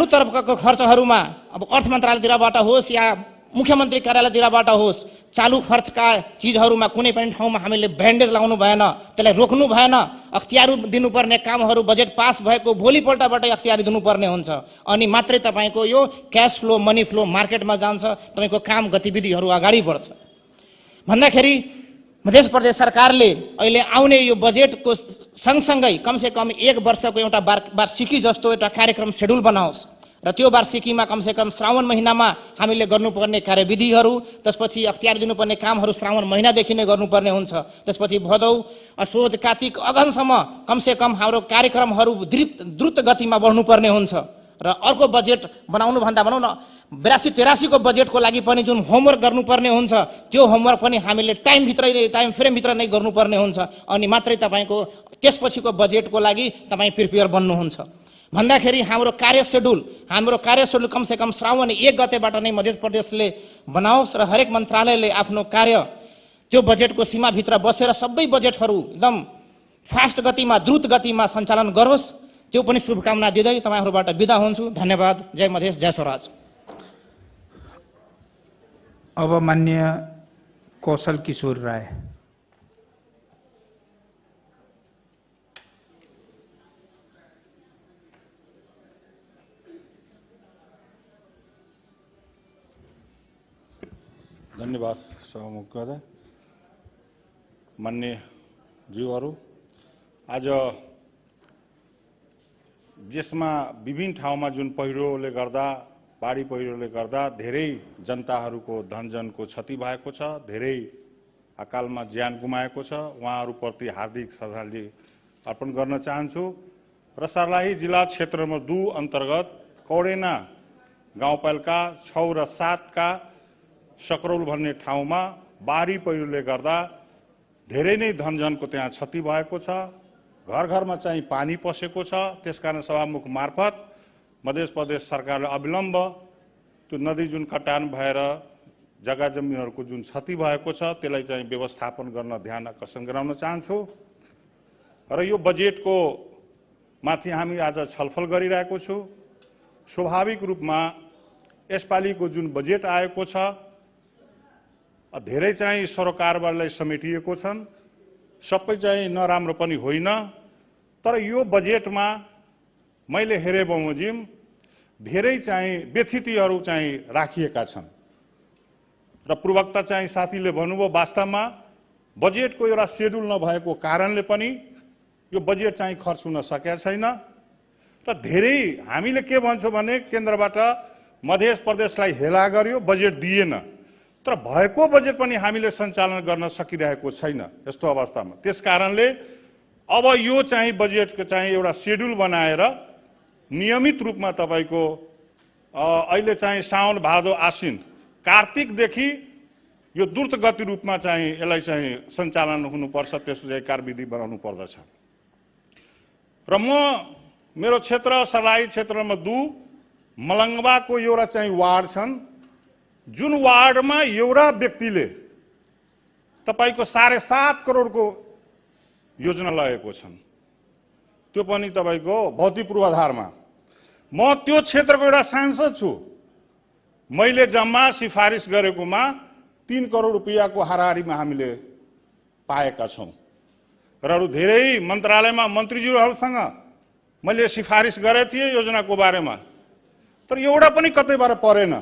तर्फको खर्चहरूमा अब अर्थ मन्त्रालयतिरबाट होस् या मुख्यमन्त्री कार्यालयतिरबाट होस्, चालु खर्चका चिजहरूमा कुनै पनि ठाउँमा हामीले ब्यान्डेज लगाउनु भएन, त्यसलाई रोक्नु भएन। अख्तियार दिनुपर्ने कामहरू बजेट पास भएको भोलिपल्टबाटै अख्तियार दिनुपर्ने हुन्छ, अनि मात्रै तपाईँको यो क्यास फ्लो, मनी फ्लो मार्केटमा जान्छ, तपाईँको काम गतिविधिहरू अगाडि बढ्छ। भन्दाखेरि मध्य प्रदेश सरकारले अहिले आउने यो बजेटको सँगसँगै कमसेकम 1 वर्षको एउटा वार्षिकी जस्तो एउटा कार्यक्रम सेड्युल बनाओस् र त्यो वार्षिकीमा कमसेकम श्रावण महिनामा हामीले गर्नुपर्ने कार्यविधिहरू, त्यसपछि अख्तियार दिनुपर्ने कामहरू श्रावण महिनादेखि नै गर्नुपर्ने हुन्छ। त्यसपछि भदौ, असोज, कार्तिक, अगहनसम्म कमसेकम हाम्रो कार्यक्रमहरू द्रुत गतिमा बढ्नुपर्ने हुन्छ। र अर्को बजेट बनाउनु भन्दा भनौँ न 82-83 को बजेटको लागि पनि जुन होमवर्क गर्नुपर्ने हुन्छ, त्यो होमवर्क पनि हामीले टाइम फ्रेमभित्र नै गर्नुपर्ने हुन्छ, अनि मात्रै तपाईँको त्यसपछिको बजेटको लागि तपाईँ प्रिपेयर बन्नुहुन्छ। भन्दाखेरि हाम्रो कार्य सेड्युल कमसेकम श्रावण 1 गतेबाट नै मध्य प्रदेशले बनाओस् र हरेक मन्त्रालयले आफ्नो कार्य त्यो बजेटको सीमाभित्र बसेर सबै बजेटहरू एकदम फास्ट गतिमा, द्रुत गतिमा सञ्चालन गरोस्। त्यो पनि शुभकामना दिँदै तपाईँहरूबाट बिदा हुन्छु। धन्यवाद। जय मधेस, जय स्वराज। अब माननीय कौशल किशोर राय। धन्यवाद सभामुख महोदय। मान्य ज्यूहरू, आज देशमा विभिन्न ठाउँमा जुन पहिरोले गर्दा, बाढी पहिरोले गर्दा धेरै जनताहरूको धनजनको क्षति भएको छ, धेरै अकालमा ज्यान गुमाएको छ। उहाँहरूप्रति हार्दिक श्रद्धाञ्जली अर्पण गर्न चाहन्छु। र सर्लाही जिल्ला क्षेत्र नम्बर 2 अन्तर्गत कौडेना गाउँपालिका 6 र 7 का सकरौल भन्ने ठाउँमा बाढी पहिरोले गर्दा धेरै नै धनजनको त्यहाँ क्षति भएको छ। घर घरमा चाहिँ पानी पसेको छ। त्यसकारण सभामुख मार्फत मध्य प्रदेश सरकारले अविलम्ब त्यो नदी जुन कटान भएर जग्गा जमिनहरूको जुन क्षति भएको छ त्यसलाई चाहिँ व्यवस्थापन गर्न ध्यान आकर्षण गराउन चाहन्छु। र यो बजेटको माथि हामी आज छलफल गरिरहेको छु। स्वाभाविक रूपमा यसपालिको जुन बजेट आएको छ धेरै चाहिँ सरोकारवारलाई समेटिएको छन्, सबै चाहिँ नराम्रो पनि होइन। तर यो बजेटमा मैले हेरे बमोजिम धेरै चाहिँ व्यथितिहरू चाहिँ राखिएका छन् र प्रवक्ता चाहिँ साथीले भन्नुभयो वास्तवमा बजेटको एउटा सेड्युल नभएको कारणले पनि यो बजेट चाहिँ खर्च हुन सकेका छैन। र धेरै हामीले के भन्छौँ भने केन्द्रबाट मध्य प्रदेशलाई हेला गर्यो, बजेट दिएन, तर भएको बजेट पनि हामीले सञ्चालन गर्न सकिरहेको छैन यस्तो अवस्थामा। त्यसकारणले अब यो चाहिँ बजेटको चाहिँ एउटा सेड्युल बनाएर नियमित रूपमा तपाईको अहिले चाहिँ साउन, भादो, आश्विन, कार्तिकदेखि यो द्रुत गति रूपमा चाहिँ यसलाई चाहिँ सञ्चालन हुनुपर्छ, त्यसको चाहिँ कार्यविधि बनाउनु पर्दछ। र म मेरो क्षेत्र सर्लाही क्षेत्र नम्बर 2 मलङ्गवाको एउटा चाहिँ वार्ड छन्, जुन वार्डमा एउटा व्यक्तिले तपाईको 7.5 करोडको योजना लगेको छन्, त्यो पनि तपाईको भौतिक पूर्वाधारमा। म त्यो क्षेत्रको एउटा सांसद छु। मैले जम्मा सिफारिस गरेकोमा 3 करोड रुपैयाँको हाराहारीमा हामीले पाएका छौं र अरू धेरै मन्त्रालयमा मन्त्रीज्यूहरूसँग मैले सिफारिस गरेको थिएँ योजनाको बारेमा, तर एउटा पनि कतैबाट परेन।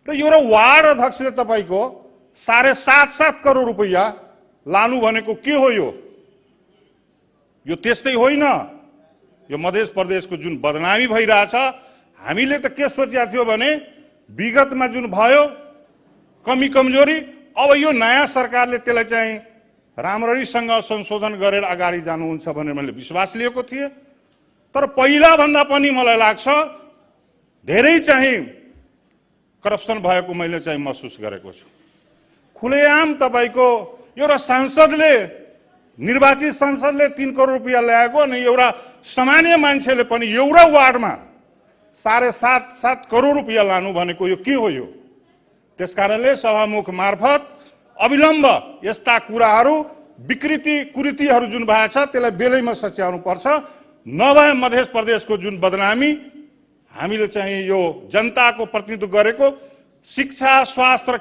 र एउटा वार्ड अध्यक्षले तपाईको 7.5 करोड रुपैयाँ लानु भनेको के हो? यो त्यस्तै होइन। यो मध्य प्रदेशको जुन बदनामी भइरहेछ, हामीले त के सोचेका थियौँ भने विगतमा जुन भयो कमी कमजोरी, अब यो नयाँ सरकारले त्यसलाई चाहिँ राम्ररीसँग संशोधन गरेर अगाडि जानुहुन्छ भनेर मैले विश्वास लिएको थिएँ। तर पहिला भन्दा पनि मलाई लाग्छ धेरै चाहिँ करप्सन भएको मैले चाहिँ महसुस गरेको छु। खुलेआम तपाईको एउटा सांसदले, निर्वाचित संसदले 3 करोड रुपैयाँ ल्याएको अनि एउटा सामान्य मान्छेले पनि एउटा वार्डमा 7.5 करोड रुपैयाँ लानु भनेको यो के हो? यो त्यसकारणले सभामुख मार्फत अविलम्ब यस्ता कुराहरू, विकृति कुरीतिहरू जुन भएको छ त्यसलाई बेलैमा सच्याउनु पर्छ। नभए मध्य प्रदेशको जुन बदनामी हामीले चाहिँ यो जनताको प्रतिनिधित्व गरेको शिक्षा, स्वास्थ्य र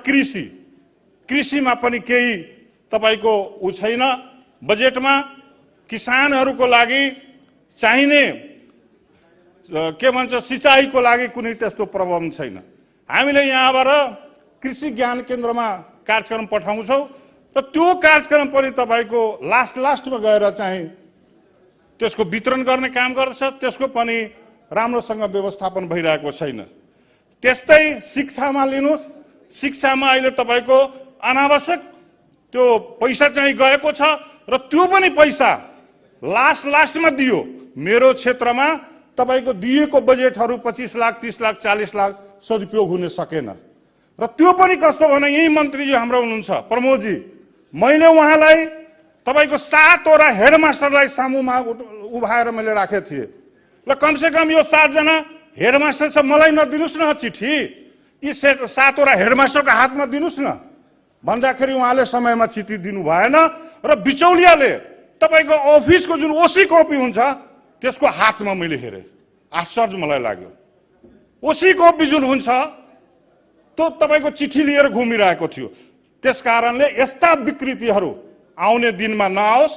कृषिमा पनि केही तपाईको उ छैन। बजेटमा किसानहरूको लागि चाहिने के भन्छ सिँचाइको लागि कुनै त्यस्तो प्रबन्ध छैन। हामीले यहाँबाट कृषि ज्ञान केन्द्रमा कार्यक्रम पठाउँछौँ र त्यो कार्यक्रम पनि तपाईको लास्टमा गएर चाहिँ त्यसको वितरण गर्ने काम गर्छ, त्यसको पनि राम्रोसँग व्यवस्थापन भइरहेको छैन। त्यस्तै शिक्षामा लिनुहोस्, शिक्षामा अहिले तपाईको अनावश्यक त्यो पैसा चाहिँ गएको छ र त्यो पनि पैसा लास्टमा दियो। मेरो क्षेत्रमा तपाईको दिएको बजेटहरू 25 लाख, 30 लाख, 40 लाख सदुपयोग हुन सकेन। र त्यो पनि कस्तो भने यही मन्त्रीजी हाम्रो हुनुहुन्छ प्रमोदजी, मैले उहाँलाई तपाईको 7 वटा हेडमास्टरलाई सामुमा उभाएर मैले राखेको थिएँ। ल कमसेकम यो 7 जना हेडमास्टर छ, मलाई नदिनुस् न चिठी, यी 7 वटा हेडमास्टरको हातमा दिनुस् न भन्दाखेरि उहाँले समयमा चिठी दिनु भएन र बिचौलियाले तपाईको अफिसको जुन ओसी कपी हुन्छ त्यसको हातमा मैले हेरेँ। आश्चर्य मलाई लाग्यो। ओसी कपी जुन हुन्छ त्यो तपाईको चिठी लिएर घुमिरहेको थियो। त्यसकारणले यस्ता विकृतिहरू आउने दिनमा नआओस्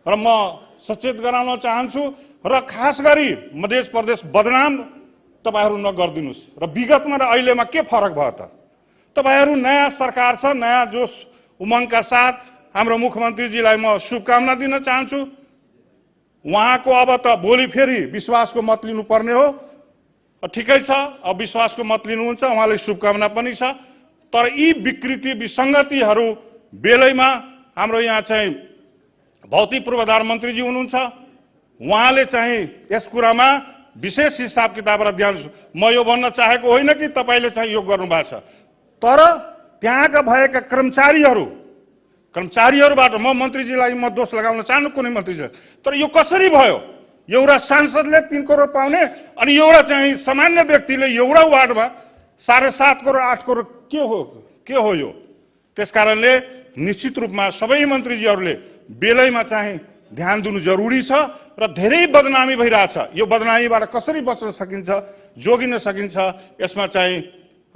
र म सचेत गराउन चाहन्छु र खास गरी मध्य प्रदेश बदनाम तपाईहरू नगर्दिनुस्। र विगतमा र अहिलेमा के फरक भयो त? तपाईहरू नयाँ सरकार छ, नयाँ जोश उमङ्गका साथ हाम्रो मुख्यमन्त्रीजीलाई म शुभकामना दिन चाहन्छु। उहाँको अब त भोलि फेरि विश्वासको मत लिनुपर्ने हो। ठिकै छ, अब विश्वासको मत लिनुहुन्छ, उहाँलाई शुभकामना पनि छ। तर यी विकृति विसङ्गतिहरू बेलैमा हाम्रो यहाँ चाहिँ भौतिक पूर्वाधार मन्त्रीजी हुनुहुन्छ, उहाँले चाहिँ यस कुरामा विशेष हिसाब किताब र ध्यान, म यो भन्न चाहेको होइन कि तपाईँले चाहिँ यो गर्नुभएको छ, तर त्यहाँका भएका कर्मचारीहरूबाट म मन्त्रीजीलाई म दोष लगाउन चाहन्छु कुनै मन्त्रीजीलाई, तर यो कसरी भयो? एउटा सांसदले 3 करोड पाउने अनि एउटा चाहिँ सामान्य व्यक्तिले एउटा वार्डमा 7.5 करोड 8 करोड के हो यो? त्यसकारणले निश्चित रूपमा सबै मन्त्रीजीहरूले बेलैमा चाहिँ ध्यान दिनु जरुरी छ र धेरै बदनामी भइरहेछ। यो बदनामीबाट कसरी बच्न सकिन्छ, जोगिन सकिन्छ, यसमा चाहिँ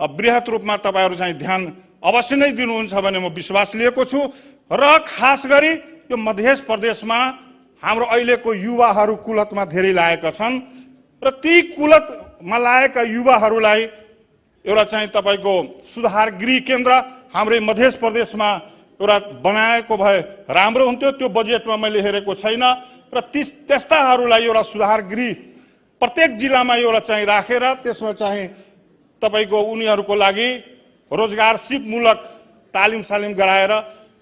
बृहत रूपमा तपाईहरू चाहिँ ध्यान अवश्य नै दिनुहुन्छ भन्ने म विश्वास लिएको छु। र खास गरी यो मध्य प्रदेशमा हाम्रो अहिलेको युवाहरू कुलतमा धेरै लागेका छन् र ती कुलतमा लागेका युवाहरूलाई एउटा चाहिँ तपाईको सुधार गृह केन्द्र हाम्रो मध्य प्रदेशमा एउटा बनाएको भए राम्रो हुन्थ्यो। त्यो बजेटमा मैले हेरेको छैन र त्यस्ताहरूलाई एउटा सुधार गृह प्रत्येक जिल्लामा एउटा चाहिँ राखेर त्यसमा चाहिँ तपाईको उनीहरूको लागि रोजगार सिपमूलक तालिम गराएर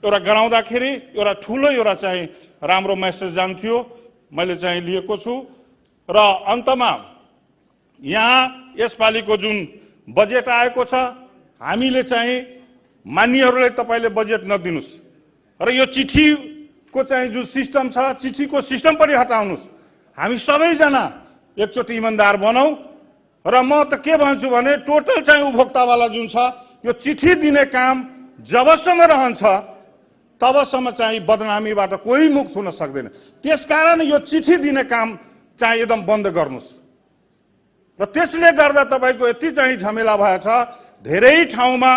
एउटा गराउँदाखेरि एउटा ठुलो एउटा चाहिँ राम्रो मेसेज जान्थ्यो, मैले चाहिँ लिएको छु। र अन्तमा यहाँ यसपालिको जुन बजेट आएको छ, हामीले चाहिँ मान्यहरूलाई तपाईँले बजेट नदिनुस् र यो चिठीको चाहिँ जुन सिस्टम छ, चिठीको सिस्टम पनि हटाउनुहोस्। हामी सबैजना एकचोटि इमान्दार बनाऊ र म त के भन्छु भने टोटल चाहिँ उपभोक्तावाला जुन छ यो चिठी दिने काम जबसम्म रहन्छ तबसम्म चाहिँ बदनामीबाट कोही मुक्त हुन सक्दैन। त्यसकारण यो चिठी दिने काम चाहिँ एकदम बन्द गर्नुहोस् र त्यसले गर्दा तपाईको यति चाहिँ झमेला भएछ, धेरै ठाउँमा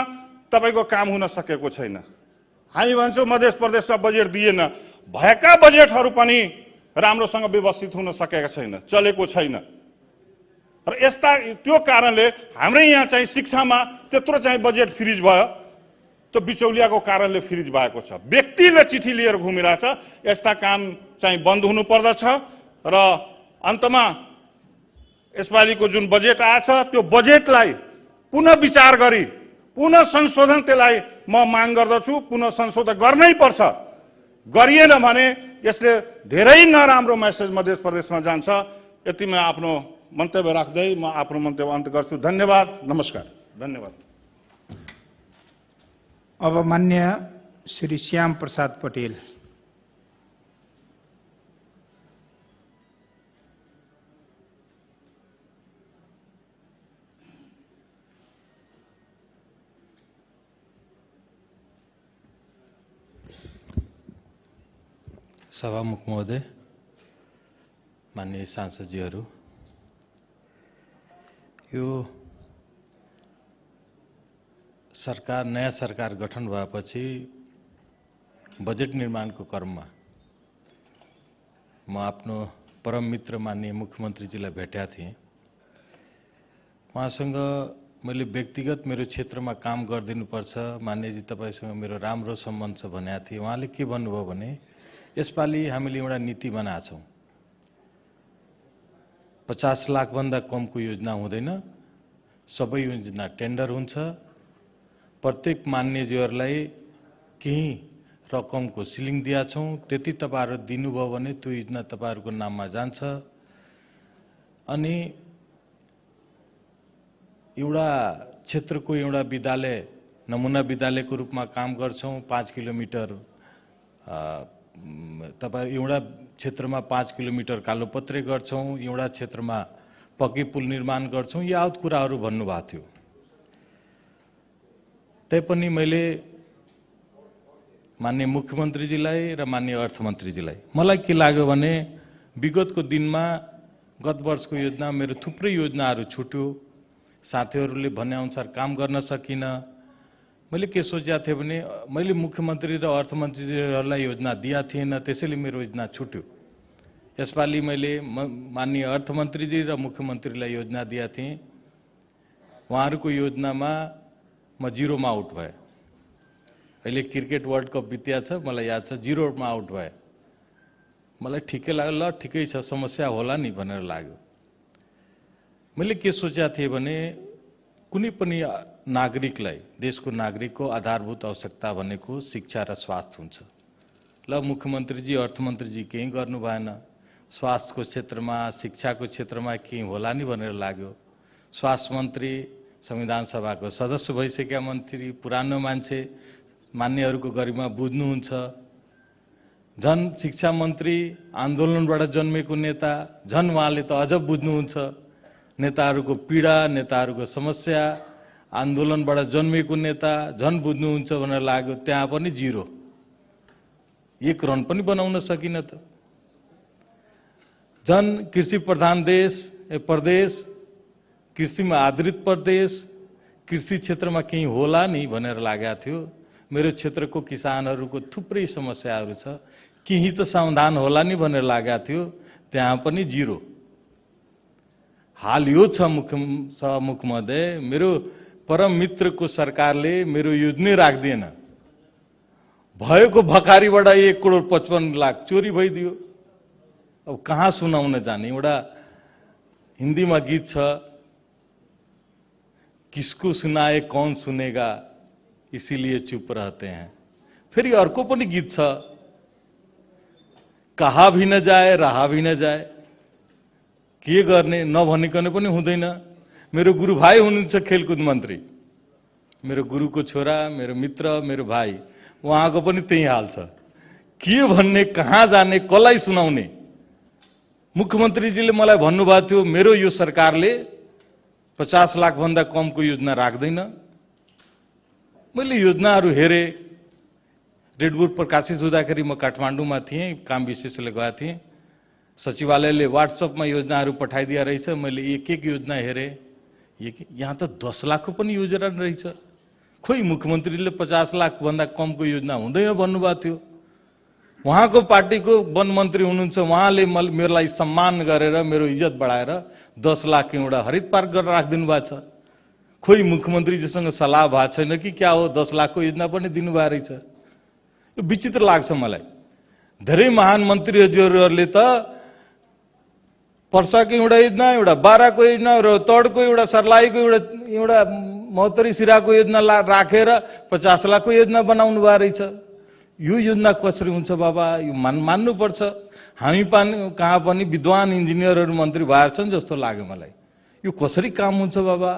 तपाईको काम हुन सकेको छैन। हामी भन्छौँ मध्य प्रदेशमा बजेट दिएन, भएका बजेटहरू पनि राम्रोसँग व्यवस्थित हुन सकेका छैन, चलेको छैन। र यस्ता त्यो कारणले हाम्रै यहाँ चाहिँ शिक्षामा त्यत्रो चाहिँ बजेट फ्रिज भयो, त्यो बिचौलियाको कारणले फ्रिज भएको छ। व्यक्तिले चिठी लिएर घुमिरहेछ, यस्ता काम चाहिँ बन्द हुनु पर्दछ। र अन्तमा यसपालिको जुन बजेट आएछ त्यो बजेटलाई पुनः विचार गरी पुनः संशोधन त्यसलाई म माग गर्दछु। पुनः संशोधन गर्नै पर्छ, गरिएन भने यसले धेरै नराम्रो मेसेज मध्य प्रदेशमा जान्छ। यति म आफ्नो मन्तव्य राख्दै म आफ्नो मन्तव्य अन्त गर्छु। धन्यवाद, नमस्कार। धन्यवाद। अब मान्य श्री श्याम प्रसाद पटेल। सभामुख महोदय, माननीय सांसदजीहरू, यो सरकार नयाँ सरकार गठन भएपछि बजेट निर्माणको क्रममा म आफ्नो परम मित्र माननीय मुख्यमन्त्रीजीलाई भेटेका थिएँ। उहाँसँग मैले व्यक्तिगत मेरो क्षेत्रमा काम गरिदिनुपर्छ, मान्यजी तपाईँसँग मेरो राम्रो सम्बन्ध छ भनेको थिएँ। उहाँले के भन्नुभयो भने यसपालि हामीले एउटा नीति बनाएको छौँ, 50 लाखभन्दा कमको योजना हुँदैन, सबै योजना टेन्डर हुन्छ, प्रत्येक मान्यजीहरूलाई केही रकमको सिलिङ दिया छौँ, त्यति तपाईँहरू दिनुभयो भने त्यो योजना तपाईँहरूको नाममा जान्छ। अनि एउटा क्षेत्रको एउटा विद्यालय नमुना विद्यालयको रूपमा काम गर्छौँ। 5 किलोमिटर तपाईँ एउटा क्षेत्रमा 5 किलोमिटर कालोपत्रे गर्छौँ, एउटा क्षेत्रमा पक्की पुल निर्माण गर्छौँ, यावत कुराहरू भन्नुभएको थियो। तैपनि मैले माननीय मुख्यमन्त्रीजीलाई र माननीय अर्थमन्त्रीजीलाई मलाई के लाग्यो भने विगतको दिनमा गत वर्षको योजना मेरो थुप्रै योजनाहरू छुट्यो, साथीहरूले भनेअनुसार काम गर्न सकिनँ। मैले के सोचेको थिएँ भने मैले मुख्यमन्त्री र अर्थमन्त्रीजीहरूलाई योजना दिया थिएन, त्यसैले मेरो योजना छुट्यो। यसपालि मैले माननीय अर्थमन्त्रीजी र मुख्यमन्त्रीलाई योजना दिया थिएँ। उहाँहरूको योजनामा म जिरोमा आउट भएँ। अहिले क्रिकेट वर्ल्ड कप बित्या छ, मलाई याद छ, जिरोमा आउट भएँ। मलाई ठिकै लाग्यो, ल ठिकै छ, समस्या होला नि भनेर लाग्यो। मैले के सोचेको थिएँ भने कुनै पनि नागरिकलाई, देशको नागरिकको आधारभूत आवश्यकता भनेको शिक्षा र स्वास्थ्य हुन्छ। ल मुख्यमन्त्रीजी अर्थमन्त्रीजी केही गर्नु भएन, स्वास्थ्यको क्षेत्रमा शिक्षाको क्षेत्रमा केही होला नि भनेर लाग्यो। स्वास्थ्य मन्त्री संविधान सभाको सदस्य भइसकेका मन्त्री, पुरानो मान्छे, मान्यहरूको गरिमा बुझ्नुहुन्छ। झन् शिक्षा मन्त्री आन्दोलनबाट जन्मेको नेता, झन् उहाँले त अझ बुझ्नुहुन्छ नेताहरूको पीडा, नेताहरूको समस्या। आन्दोलनबाट जन्मेको नेता झन् बुझ्नुहुन्छ भनेर लाग्यो, त्यहाँ पनि जिरो, 1 रन पनि बनाउन सकिन त। झन् कृषि प्रधान प्रदेश, कृषिमा आधारित प्रदेश, कृषि क्षेत्रमा केही होला नि भनेर लागेको थियो। मेरो क्षेत्रको किसानहरूको थुप्रै समस्याहरू छ, केही त समाधान होला नि भनेर लागेको थियो, त्यहाँ पनि जिरो। हाल यो छ मुख्य महोदय, मेरो परम मित्रको सरकारले मेरो योजना राख्दिएन, भएको भकारीबाट 1,55,00,000 चोरी भइदियो। अब कहाँ सुनाउन जाने? एउटा हिन्दीमा गीत छ, किसको सुनाए कौन सुनेगा, इसीलिए चुप रहते हैं। फेरि अर्को पनि गीत छ, कहा भी न जाए रहा भी न जाए, के गर्ने नभनिकन पनि हुँदैन। मेरो गुरु भाइ हुनुहुन्छ खेलकुद मन्त्री, मेरो गुरुको छोरा, मेरो मित्र, मेरो भाइ, उहाँको पनि त्यही हाल छ। के भन्ने, कहाँ जाने, कसलाई सुनाउने? मुख्यमन्त्रीजीले मलाई भन्नुभएको थियो मेरो यो सरकारले 50 लाखभन्दा कमको योजना राख्दैन। मैले योजनाहरू हेरेँ। रेडबुल प्रकाशित हुँदाखेरि म काठमाडौँमा थिएँ, काम विशेषले गएको थिएँ। सचिवालयले व्हाट्सएपमा योजनाहरू पठाइदिया रहेछ, मैले एक एक योजना हेरेँ। यहाँ त 10 लाखको पनि योजना रहेछ। खोइ मुख्यमन्त्रीले 50 लाखभन्दा कमको योजना हुँदैन भन्नुभएको थियो। उहाँको पार्टीको वन मन्त्री हुनुहुन्छ, उहाँले मेरोलाई सम्मान गरेर मेरो इज्जत बढाएर 10 लाख एउटा हरित पार्क गरेर राखिदिनु भएको छ। खोइ मुख्यमन्त्रीजीसँग सल्लाह भएको छैन कि क्या हो, 10 लाखको योजना पनि दिनुभएको रहेछ। यो विचित्र लाग्छ मलाई। धेरै महान मन्त्रीहरूले त पर्साको एउटा योजना, एउटा बाराको योजना, र तडको एउटा, सर्लाहीको एउटा महोत्तरी सिराको योजना राखेर 50 लाखको योजना बनाउनु भएको रहेछ। यो योजना कसरी हुन्छ बाबा? यो मान्नुपर्छ। हामी कहाँ पनि विद्वान इन्जिनियरहरू मन्त्री भएर छन् जस्तो लाग्यो मलाई। यो कसरी काम हुन्छ बाबा?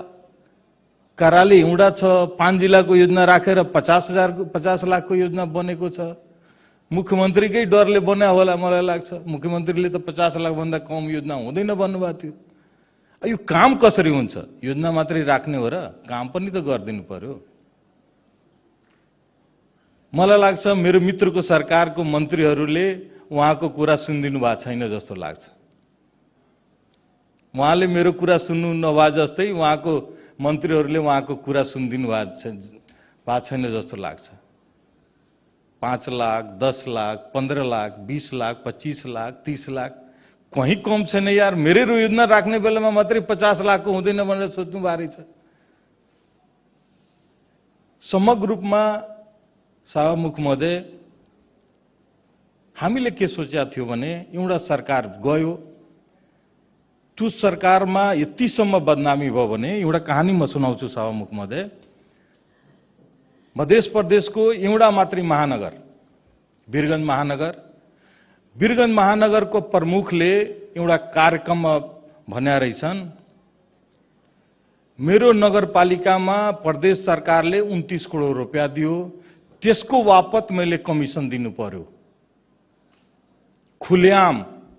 कार्यालय एउटा छ, 5 जिल्लाको योजना राखेर 50 लाखको योजना बनेको छ। मुख्यमन्त्रीकै डरले बनायो होला मलाई लाग्छ। मुख्यमन्त्रीले त 50 लाखभन्दा कम योजना हुँदैन भन्नुभएको थियो। यो काम कसरी हुन्छ? योजना मात्रै राख्ने हो र? काम पनि त गरिदिनु पर्यो। मलाई लाग्छ मेरो मित्रको सरकारको मन्त्रीहरूले उहाँको कुरा सुनिदिनु भएको छैन जस्तो लाग्छ। उहाँले मेरो कुरा सुन्नु नभए जस्तै उहाँको मन्त्रीहरूले उहाँको कुरा सुनिदिनु भएको छैन जस्तो लाग्छ। 5 लाख, 10 लाख, 15 लाख, 20 लाख, 25 लाख, 30 लाख कहीँ कम छैन यार। मेरै योजना राख्ने बेलामा मात्रै 50 लाखको हुँदैन भनेर सोच्नु बारे छ। समग्र रूपमा सभामुख महोदय, हामीले के सोचेका थियो भने एउटा सरकार गयो, त्यो सरकारमा यतिसम्म बदनामी भयो भने एउटा कहानी म सुनाउँछु सभामुख महोदय। मध्य प्रदेशको एउटा मात्रै महानगर वीरगंज महानगर, वीरगंज महानगरको प्रमुखले एउटा कार्यक्रम भन्या रहेछन्, मेरो नगरपालिकामा प्रदेश सरकारले 29 करोड रुपियाँ दियो, त्यसको वापत मैले कमिसन दिनु पर्यो। खुलेआम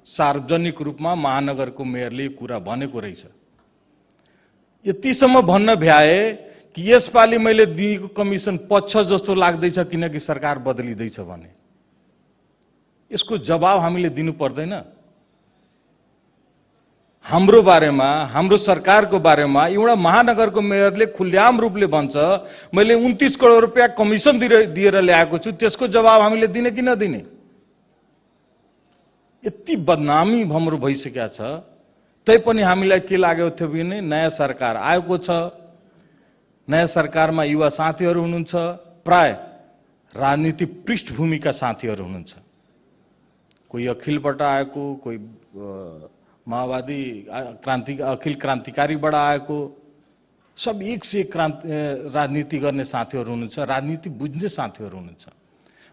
सार्वजनिक रूपमा महानगरको मेयरले कुरा भनेको रहेछ। यतिसम्म भन्न भ्याए कि यसपालि मैले दिएको कमिसन पच्छ जस्तो लाग्दैछ किनकि सरकार बदलिँदैछ भने। यसको जवाब हामीले दिनु पर्दैन? हाम्रो बारेमा, हाम्रो सरकारको बारेमा एउटा महानगरको मेयरले खुलेआम रूपले भन्छ मैले 29 करोड रुपियाँ कमिसन दिएर ल्याएको छु, त्यसको जवाब हामीले दिने कि नदिने? यति बदनामी हाम्रो भइसकेको छ। तैपनि हामीलाई के लागेको थियो भने नयाँ सरकार आएको छ, नयाँ सरकारमा युवा साथीहरू हुनुहुन्छ, प्राय राजनीतिक पृष्ठभूमिका साथीहरू हुनुहुन्छ। कोही अखिलबाट आएको, कोही माओवादी अखिल क्रान्तिकारीबाट आएको, सब एक से एक राजनीति गर्ने साथीहरू हुनुहुन्छ, राजनीति बुझ्ने साथीहरू हुनुहुन्छ।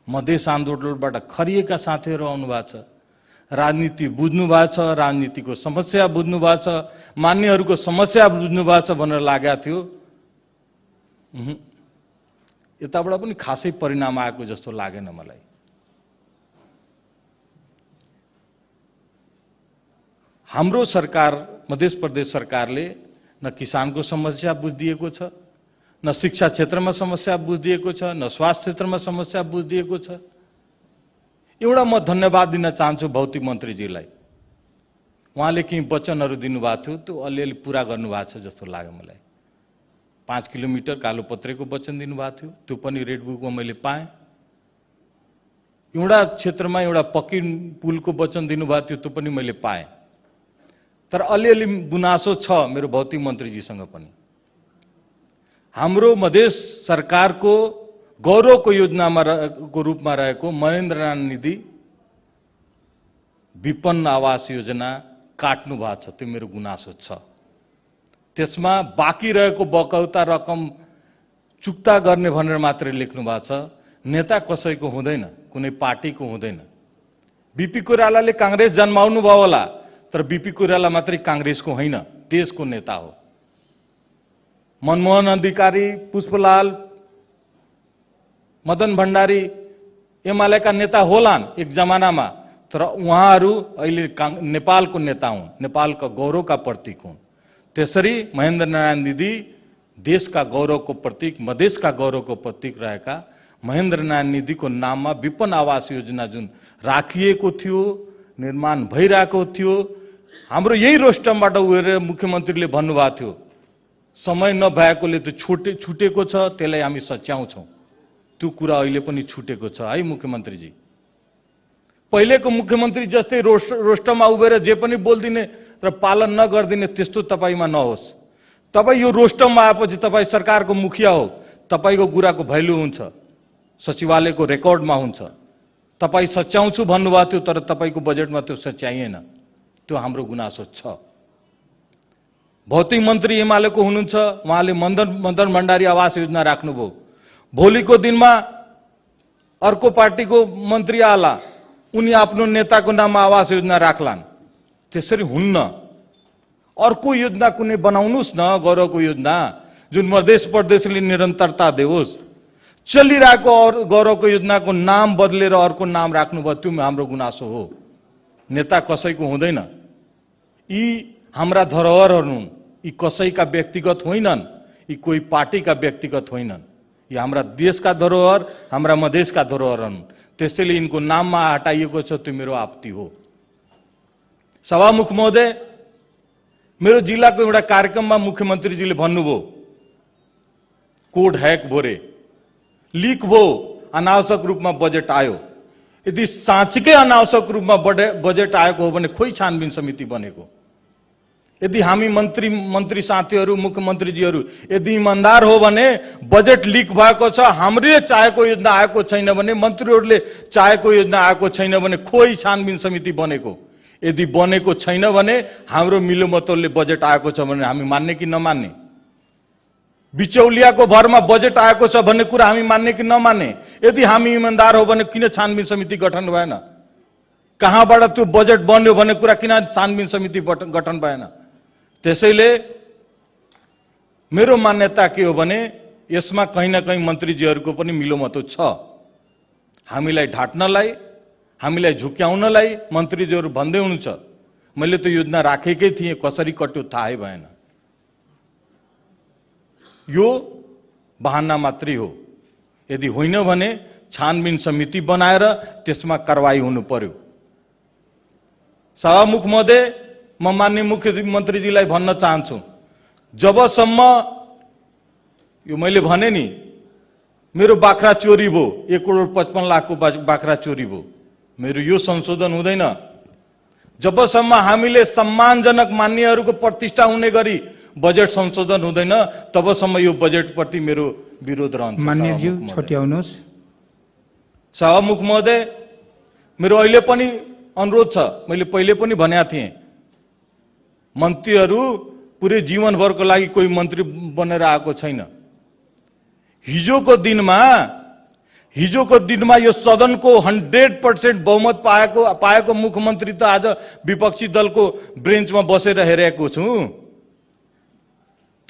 मधेस आन्दोलनबाट खरिएका साथीहरू आउनु भएको छ, राजनीति बुझ्नु भएको छ, राजनीतिको समस्या बुझ्नु भएको छ, मान्यहरूको समस्या बुझ्नु भएको छ भनेर लागेको थियो। यताबाट पनि खासै परिणाम आएको जस्तो लागेन मलाई। हाम्रो सरकार, मध्य प्रदेश सरकारले न किसानको समस्या बुझिदिएको छ, न शिक्षा क्षेत्रमा समस्या बुझिदिएको छ, न स्वास्थ्य क्षेत्रमा समस्या बुझिदिएको छ। एउटा म धन्यवाद दिन चाहन्छु भौतिक मन्त्रीजीलाई। उहाँले केही वचनहरू दिनुभएको थियो, त्यो अलिअलि पुरा गर्नुभएको छ जस्तो लाग्यो मलाई। 5 किलोमिटर कालोपत्रेको वचन दिनुभएको थियो, त्यो पनि रेड बुकमा मैले पाएँ। एउटा क्षेत्रमा एउटा पक्की पुलको वचन दिनुभएको थियो, त्यो पनि मैले पाएँ। तर अलिअलि गुनासो छ मेरो भौतिक मन्त्रीजीसँग पनि। हाम्रो मधेस सरकारको गौरवको योजनामा को रूपमा रहेको महेन्द्र नारायण निधि विपन्न आवास योजना काट्नु भएको छ, त्यो मेरो गुनासो छ। त्यसमा बाँकी रहेको बकौता रकम चुक्ता गर्ने भनेर मात्रै लेख्नु भएको छ। नेता कसैको हुँदैन, कुनै पार्टीको हुँदैन। बीपी कोइरालाले कांग्रेस जन्माउनु भयो होला, तर बीपी कोइराला मात्रै कांग्रेसको होइन, देशको नेता हो। मनमोहन अधिकारी, पुष्पलाल, मदन भण्डारी एमालेका नेता होलान् एक जमानामा, तर उहाँहरू अहिले नेपालको नेता हुन्, नेपालका गौरवका प्रतीक हुन्। त्यसरी महेन्द्र नारायण निधि देशका गौरवको प्रतीक, मधेसका गौरवको प्रतीक रहेका महेन्द्र नारायण निधिको नाममा विपन्न आवास योजना जुन राखिएको थियो, निर्माण भइरहेको थियो, हाम्रो यही रोस्टमबाट उयो मुख्यमन्त्रीले भन्नुभएको थियो समय नभएकोले त छुटेको छ, त्यसलाई हामी सच्याउँछौँ। त्यो कुरा अहिले पनि छुटेको छ है मुख्यमन्त्रीजी। पहिलेको मुख्यमन्त्री जस्तै रोस्टममा उभेर जे पनि बोल्दिने तर पालन नगर्दिने त्यस्तो तपाईमा नहोस्। तपाईँ यो रोस्टममा आएपछि तपाईँ सरकारको मुखिया हो, तपाईँको कुराको भ्यालु हुन्छ, सचिवालयको रेकर्डमा हुन्छ। तपाईँ सच्याउँछु भन्नुभएको थियो, तर तपाईँको बजेटमा त्यो सच्याइएन। त्यो हाम्रो गुनासो छ। भौतिक मन्त्री एमालेको हुनुहुन्छ, उहाँले मदन भण्डारी आवास योजना राख्नुभयो। भोलिको दिनमा अर्को पार्टीको मन्त्री आला, उनी आफ्नो नेताको नाममा आवास योजना राख्लान्। त्यसरी हुन्न। अर्को योजना कुनै बनाउनुस् न, गौरवको योजना जुन मध्य प्रदेशले निरन्तरता देओस्। चलिरहेको गौरवको योजनाको नाम बदलेर अर्को नाम राख्नुभयो, त्यो हाम्रो गुनासो हो। नेता कसैको हुँदैन। यी हाम्रा धरोहरहरू हुन्, यी कसैका व्यक्तिगत होइनन्, यी कोही पार्टीका व्यक्तिगत होइनन्। यी हाम्रा देशका धरोहर, हाम्रा मधेसका धरोहर हुन्। त्यसैले यिनको नाममा हटाइएको छ, त्यो मेरो आपत्ति हो। सभामुख महोदय, मेरो जिल्लाको एउटा कार्यक्रममा मुख्यमन्त्रीजीले भन्नुभयो कोड हैक भोरे लिक भो अनावश्यक रूपमा बजेट आयो। यदि साँच्चीकै अनावश्यक रूपमा बजेट आएको हो भने खोइ छानबिन समिति बनेको। यदि हामी मन्त्री साथीहरू मुख्यमन्त्रीजीहरू यदि इमान्दार हो भने बजेट लिक भएको छ, हामीले चाहेको योजना आएको छैन भने, मन्त्रीहरूले चाहेको योजना आएको छैन भने खोइ छानबिन समिति बनेको। यदि बनेको छैन भने हाम्रो मिलोमतोलले बजेट आएको छ भने हामी मान्ने कि नमान्ने? बिचौलियाको भरमा बजेट आएको छ भन्ने कुरा हामी मान्ने कि नमान्ने? यदि हामी इमान्दार हो भने किन छानबिन समिति गठन भएन? कहाँबाट त्यो बजेट बन्यो भन्ने कुरा किन छानबिन समिति गठन भएन? त्यसैले मेरो मान्यता के हो भने यसमा कहीँ न कहीँ मन्त्रीजीहरूको पनि मिलोमतो छ। हामीलाई ढाट्नलाई, हामीलाई झुक्याउनलाई मन्त्रीजीहरू भन्दै हुनुहुन्छ मैले त योजना राखेकै थिएँ, कसरी कट्यो थाहै भएन। यो बहाना मात्रै हो। यदि होइन भने छानबिन समिति बनाएर त्यसमा कारवाही हुनु पर्यो। सभामुख महोदय, म माननीय मुख्यमन्त्रीजीलाई भन्न चाहन्छु, जबसम्म यो मैले भने नि मेरो बाख्रा चोरी भयो, 1,55,00,000 को बाख्रा चोरी भयो, मेरो यो संशोधन हुँदैन। जबसम्म हामीले सम्मानजनक मान्यहरूको प्रतिष्ठा हुने गरी बजेट संशोधन हुँदैन तबसम्म यो बजेटप्रति मेरो विरोध रहन्छ। मान्यज्यू छुट्याउनुहोस्। सभामुख महोदय, मेरो अहिले पनि अनुरोध छ, मैले पहिले पनि भनेको थिएँ, मन्त्रीहरू पुरै जीवनभरको लागि कोही मन्त्री बनेर आएको छैन। हिजोको दिनमा यो सदनको 100% बहुमत पाएको मुख्यमन्त्री त आज विपक्षी दलको ब्रेन्चमा बसेर हेरेको छु।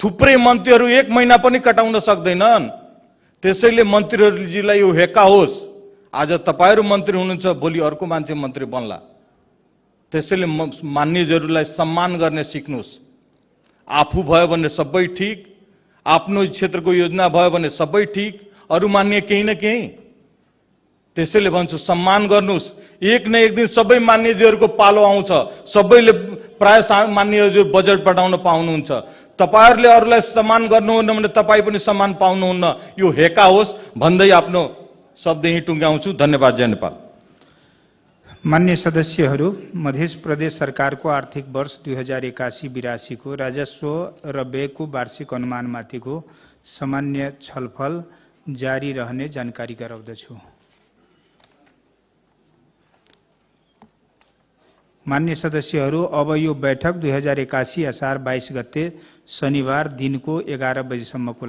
थुप्रै मन्त्रीहरू 1 महिना पनि कटाउन सक्दैनन्। त्यसैले मन्त्रीजीलाई यो हेक्का होस्, आज तपाईहरू मन्त्री हुनुहुन्छ, भोलि अर्को मान्छे मन्त्री बन्ला। त्यसैले मान्यजहरूलाई सम्मान गर्ने सिक्नुहोस्। आफू भयो भने सबै ठिक, आफ्नो क्षेत्रको योजना भयो भने सबै ठिक, अरू मान्य केही न केही। त्यसैले भन्छु सम्मान गर्नुहोस्। एक न एक दिन सबै मान्यजीहरूको पालो आउँछ, सबैले प्राय मान्यजी बजेट बढाउन पाउनुहुन्छ। तपाईहरूले अरूलाई सम्मान गर्नुहुन्न भने तपाईँ पनि सम्मान पाउनुहुन्न। यो हेका होस् भन्दै आफ्नो शब्द यहीँ टुङ्ग्याउँछु। धन्यवाद। जय नेपाल। मान्य सदस्यहरू, मध्य प्रदेश सरकारको आर्थिक वर्ष 2081-82 को राजस्व र व्ययको वार्षिक अनुमानमाथिको सामान्य छलफल जारी रहने जानकारी गराउँदछु। मान्य सदस्यहरू, अब यो बैठक 2081 असार 22 गते शनिबार दिनको 11 बजेसम्मको